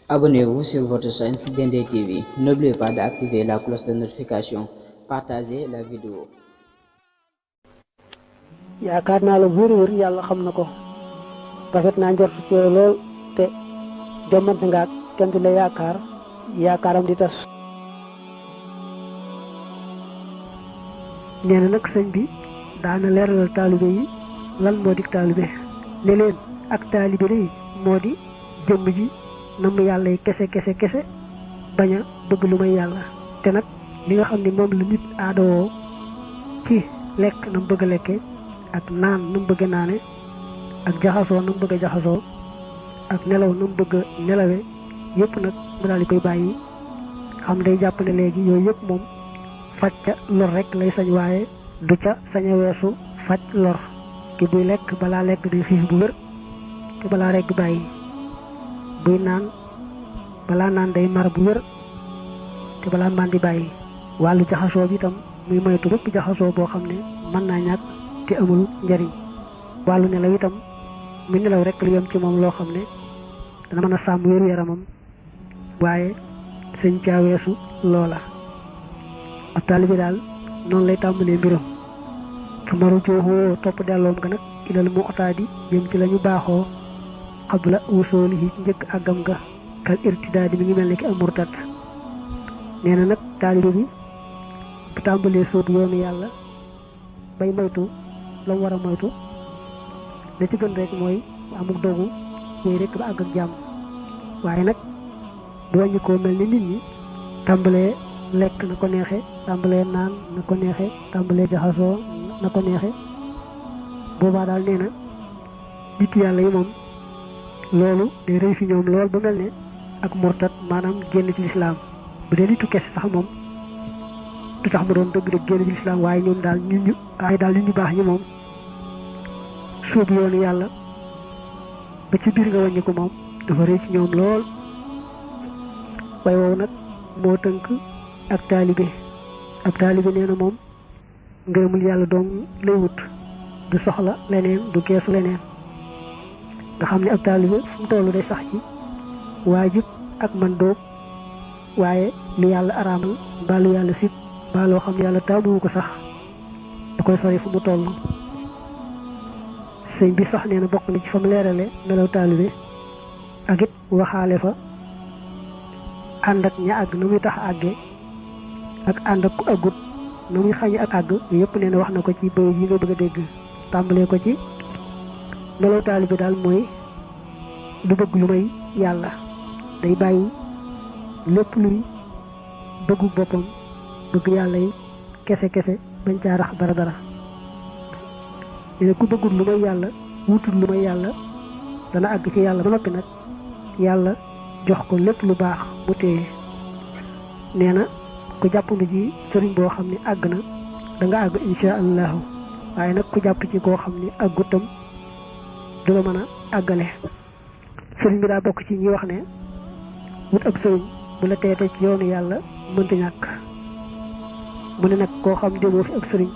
Abonnez-vous sur votre chaîne Dendé TV. N'oubliez pas d'activer la cloche de notification. Partagez la vidéo. yaakaar naa la wër yàlla xam na ko rafet naa njort ci yow lool te jommante nga ak kenn di la yaakaaram di tas. nee na nag sëñ bi daana leeralal taalibe yi lan moo di taalibe ne leen ak taalibe yi moo di jëmm ji namm yàlla yi kese bañ a bëgg lu may yàlla te nag li nga xam ne moom la nit aadawoo ci lekk na mu bëgg a lekke ak naan nu mu bëgg a naane ak jaxasoo nu mu bëgg a jaxasoo ak nelaw nu mu bëgg a nelawe yëpp nag mu daal di koy bàyyi xam day jàpp ne léegi yooyu yëpp moom faj ca lor rek lay sañ waaye du ca sañ a weesu faj lor ki buy lekk balaa lekk day xiif bu wér te balaa rekk bàyyi buy naan balaa naan day mar bu wér te balaa maan di bàyyi wàllu jaxasoo bi itam muy moytu bépp jaxasoo boo xam ne mën naa ñàkk te amul njariñ wàllu nelaw itam muy nelaw rek lu yem ci moom loo xam ne dana mën a sàmm wéru yaramam waaye sëñ caa weesu loola ab taalibe daal noonu lay tàmbalee mbiram su maru jooxoo topp delloom ga nag ilal mu otaadi jëm ci la ñu baaxoo xabla wusoolihi njëkk àggam ga kal irtidaadi mi ngi mel ni ki am murtad nee na nag taalibe bi bu tàmbalee sóobu yoonu yàlla bay moytu la mu war a moytu la ci gën rek mooy amuk dogu mooy rek ba àgg ak jàmm waaye nag bu wàññi koo mel ni nit ñi tàmbalee lekk na ko neexe tàmbalee naan na ko neexe tàmbalee jaxasoo na ko neexe boobaa daal nee na nit yàlla yi moom loolu day rëy fi ñoom lool ba mel ne ak murtat maanaam génn ci lislaam bu dee nitu kese sax moom du tax mu doon dëgg-dëgg génn ci lislaam waaye ñoom daal nit ñu baax ñi moom sóobu yoonu yàlla ba ci biir nga wàññi ko moom dafa rëy ci ñoom lool way wow nag moo tënk ak taalibe ab taalibe nee na moom ngërëmul yàlla doom lay wut du soxla leneen du geesu leneen nga xam ne ab taalibe fu mu tollu day sax ci waajib ak man doob waaye lu yàlla araamal mbaa lu yàlla sib mbaa loo xam ne yàlla taamuwu ko sax da koy sori fu mu toll sëñ bi sax nee na bokk na ci fa mu leerale melaw taalibe ak it waxaale fa ànd ak ña àgg na muy tax àgge ak ànd ak ku àggut na muy xañe ak àgg yëpp nee na wax na ko ci bëy yi nga bëgg a dégg tàmbalee ko ci melaw taalibe daal mooy du bëgg lu may yàlla day bàyyi lépp luy bëggu boppam bëgg yàlla yi kese bañ caa rax dara nee na ku bëggul lu may yàlla wutul lu may yàlla dana àgg ci yàlla ba noppi nag yàlla jox ko lépp lu baax mu téye nee na ku jàpp na ji sëriñ boo xam ne àgg na da nga àgg insha allahu waaye nag ku jàpp ci koo xam ne àggutam du la mën a àggale sëriñ bi daa bokk ci ñi wax ne wut ab sëriñ bu la teete ci yoonu yàlla mënta ñàkk mu ne nag koo xam demoo fi ab sëriñ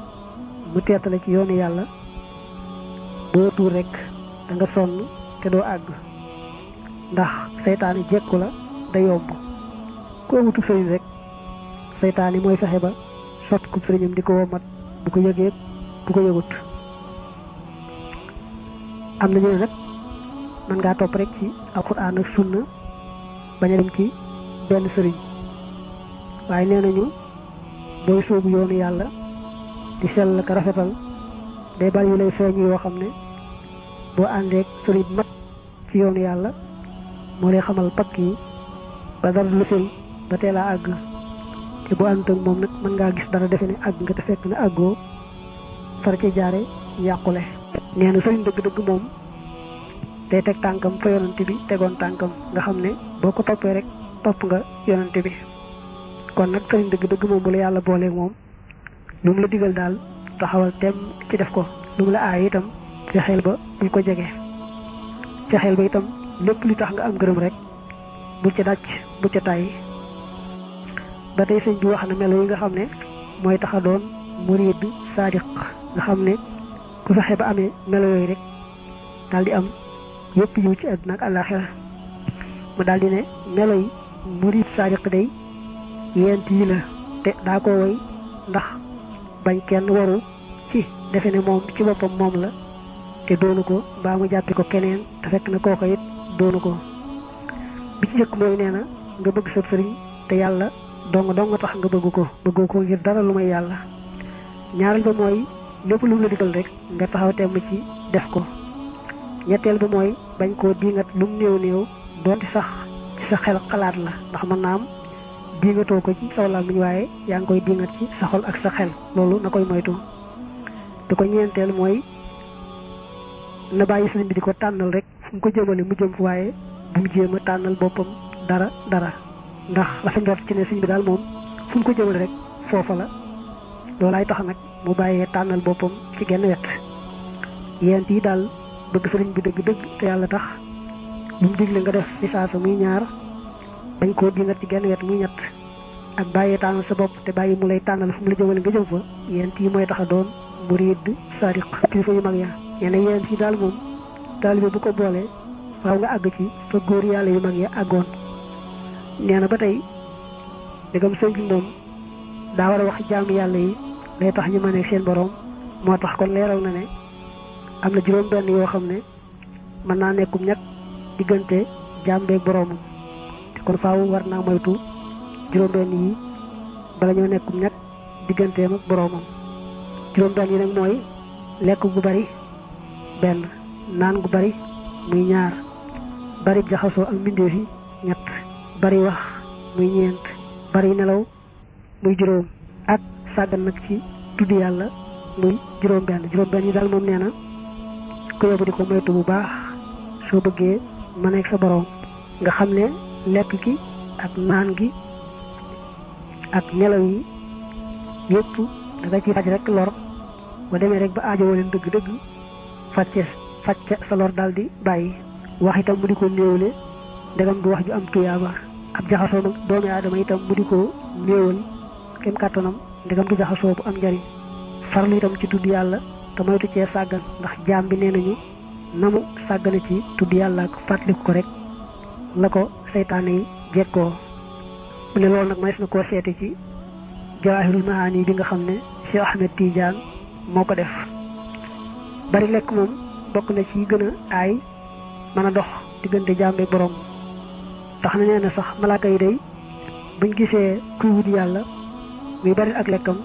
mu teetale ci yoonu yàlla boo tuur rek da nga sonn te doo àgg ndax seytaane jekku la da yomb koo wutu sëriñ rek seytaane mooy fexe ba sot ku sëriñam di ko womat bu ko yëgee bu ko yëgut am na ñu ne nag mën ngaa topp rek ci alxuraan ak sunna bañ a dem ci benn sëriñ waaye nee nañu booy sóobu yoonu yàlla di sell ka rafetal day bari yu lay feeñ yoo xam ne boo àndeek sëriñ mat ci yoonu yàlla moo lay xamal pakk yi ba dara lu fil ba teelaa àgg te boo ànd ak moom nag mën ngaa gis dara defe ne àgg nga te fekk ne àggoo far ci jaare yàqule nee na sëriñ dëgg-dëgg moom day teg tànkam fa yonante bi tegoon tànkam nga xam ne boo ko toppee rek topp nga yonante bi kon nag sëriñ dëgg-dëgg moom bu la yàlla booleeg moom lu mu la digal daal taxawal tem ci def ko lu mu la aay itam fexeel ba bul ko jege fexeel ba itam lépp li tax nga am gërëm rek bu ca dàcc bu ca tàyyi ba tey sëñ bi wax na melo yi nga xam ne mooy tax a doon murid saadiq nga xam ne ku fexe ba amee melo yooyu rek daal di am yëpp yiw ci àdduna ak àllaaxira mu daldi ne melo yi murid sadiq day yent yi la te daa ko woy ndax bañ kenn waru ci defe ne moom ci boppam moom la te doonu ko mbaa mu jàppi ko keneen te fekk na kooko it doonu ko bi ci jëkk mooy nee na nga bëgg sa sëriñ te yàlla dong tax nga bëggoo ko ngir dara lu may yàlla ñaareel ba mooy lépp lu mu la digal rek nga taxaw temm ci def ko ñetteel ba mooy bañ koo diingat lu mu néew doonte sax ci sa xel xalaat la ndax mën naa am diingatoo ko ci saw làmmiñ waaye yaa ngi koy diingat ci sa xol ak sa xel loolu na koy moytu di ko ñeenteel mooy na bàyyi sëriñ bi di ko tànnal rek fu mu ko jëmale mu jëm fu waaye bu mu jéem a tànnal boppam dara ndax la fa njort ci ne sëriñ bi daal moom fu mu ko jëmale rek foofa la loolaay tax nag mu bàyyee tànnal boppam ci genn wet yent yi daal bëgg sëriñ bi dëgg te yàlla tax lu mu digle nga def ci saasa muy ñaar bañ koo dingat ci genn wet muy ñett ak bàyyee tànnal sa bopp te bàyyi mu lay tànnal fu mu la jëmale nga jëm fa yent yi mooy tax a doon murid sadiq kilifa yu mag ya yeneen yent yi daal moom taalibe bu ko boolee faaw nga àgg ci fa góor yàlla yu mag ya àggoon nee na ba tey dëggam sëñ bi moom daa war a wax jaamu yàlla yi day tax ñu mën a seen borom moo tax kon leeral na ne am na juróom benn yoo xam ne mën naa nekkum ñett diggante jaam beeg boroomam te kon faaw war naa moytu juróom benn yi bala ñoo nekkum ñett digganteem ak boroomam juróom benn yi nag mooy lekk gu bari benn naan gu bari muy ñaar bari jaxasoo ak mbindeef yi ñett bari wax muy ñeent bari nelaw muy juróom ak sàggan nag ci tudd yàlla muy juróom benn yi daal moom nee na ko yóbbu di ko moytu bu baax soo bëggee ma nekk sa borom nga xam ne lekk gi ak naan gi ak nelaw yi yëpp da nga ci faj rek lor ba demee rek ba aajowoo leen dëgg-dëgg facce sa lor daal di bàyyi wax itam mu di ko néewle ndegam du wax ju am tuyaaba ab jaxasoo nag doomi aadama itam mu di ko néewal kem kàttanam ndegam du jaxasoo bu am njariñ farlu itam ci tudd yàlla te moytu cee sàggan ndax jaam bi nee nañu namu sàggane ci tudd yàlla ak fàttaliku ko rek la ko seytaane yi jekkoo mu ne loolu nag mays na koo seete ci Jawaahirul Mahaani bi nga xam ne Cheikh Ahmed Tidiane moo ko def bari lekk moom bokk na ci gën a aay mën a dox diggante jaam bi borom tax na nee na sax malaaka yi day buñ gisee kuy wut yàlla muy bari ak lekkam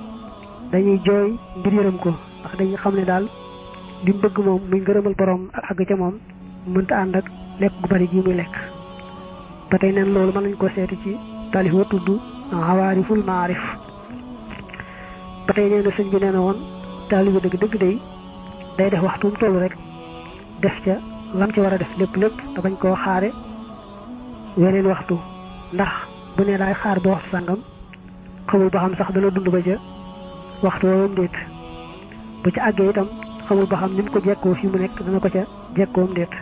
dañuy jooy ngir yërëm ko ndax dañuy xam ne daal li mu bëgg moom muy ngërëmal borom ak àgg ca moom mënta ànd ak lekk gu bari gi muy lekk ba tey neen loolu mën nañ ko seeti ci taalif wa tudd Hawaariful Maarif ba tey nee na sëñ bi nee na woon taalibe dëgg day def waxtu mu toll rek def ca lam ci war a def lépp te bañ koo xaare weneen waxtu ndax bu ne daay xaar ba waxtu sàngam xamul ba xam sax dana dund ba ca waxtu woowam déet bu ca àggee itam xamul ba xam ni mu ko jekkoo fi mu nekk dana ko ca jekkoom déet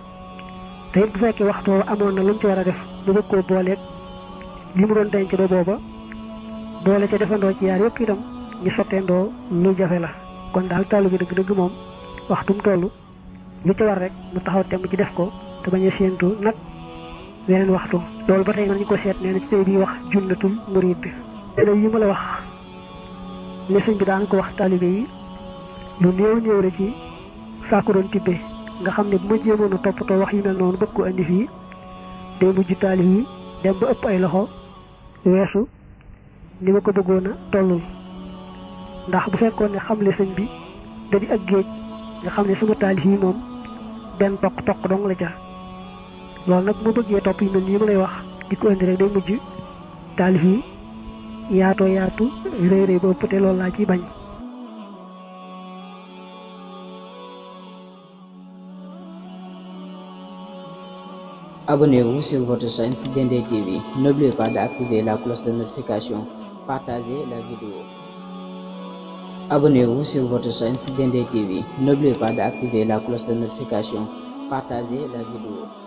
te it bu fekkee waxtu woowu amoon na lu mu ci war a def mu bëgg koo booleeg li mu doon denc ba booba boole ca defandoo ci yaar yëpp itam ñu sotteendoo lu jafe la kon daal taalibe bi dëgg moom waxtu mu toll lu ci war rek mu taxaw temm ci def ko te bañ a séentu nag weneen waxtu loolu ba tey nañu ko seet nee na ci tey bi wax junnatul murid bi yi ma la wax ne sëñ bi daan ko wax taalibe yi lu néew rek ci saa ko doon tibbee nga xam ne bu ma jéemoon a toppatoo wax yu mel noonu bëgg ko indi fii day mujj taalif yi dem ba ëpp ay loxo weesu ni ma ko bëggoon a tollul ndax bu fekkoon ne xamle sëñ bi da di ak géej nga xam ne sama taalif yi moom benn toq dong la ca loolu nag bu ma bëggee topp yu mel nii ma lay wax di ko indi rek day mujj taalif yi yaatu rëy ba ëpp te loolu laa ciy bañ. Abonnez-vous sur votre chaîne Dendey TV. N'oubliez pas d'activer la cloche de notification. Partagez la vidéo. Abonnez-vous sur votre chaîne Dendey TV. N'oubliez pas d'activer la cloche de notification. Partagez la vidéo.